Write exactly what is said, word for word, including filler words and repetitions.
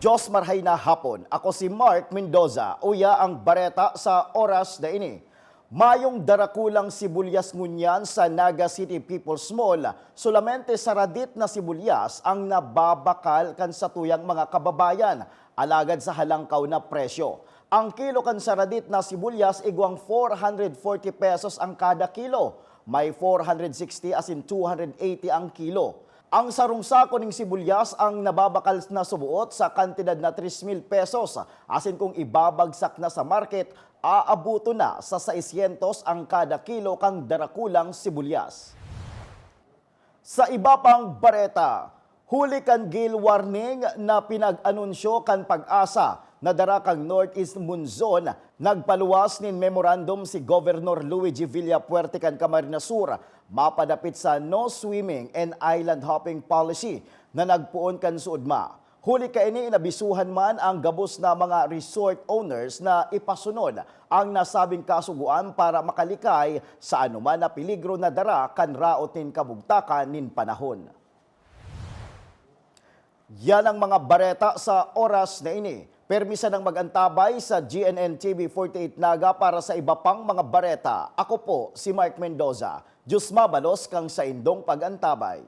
Dos marhay na hapon. Ako si Mark Mendoza. Uya ang bareta sa oras na ini. Mayong darakulang sibulyas ngunyan sa Naga City People's Mall. Solamente saradit na sibulyas ang nababakal kan satuyang mga kababayan, alagad sa halangkaw na presyo. Ang kilo kan saradit na sibulyas igwang four hundred forty pesos ang kada kilo. May four hundred sixty asin two hundred eighty ang kilo. Ang sarong sako ning sibulyas ang nababakal na subuot sa kantidad na tres mil pesos, asin kung ibabagsak na sa market, aaboton na sa seiscientos ang kada kilo kan darakulang sibulyas. Sa iba pang bareta, huli kan gale warning na pinag-anunsyo kan PAGASA na dara kan northeast monzon, nagpaluwas nin memorandum si Governor Luigi Villafuerte kan Camarines Sur mapadapit sa no swimming and island hopping policy na nagpoon kan suodma. Huli kaini, inabisuhan man ang gabos na mga resort owners na ipasunod ang nasabing kasugoan para makalikay sa anoman na peligro na dara kan raot nin kabugtakan nin panahon. Yan ang mga bareta sa oras na ini. Permi sanang mag-antabay sa G N N T V forty-eight Naga para sa iba pang mga bareta. Ako po si Mark Mendoza. Diyos mabalos kang saindong pag-antabay.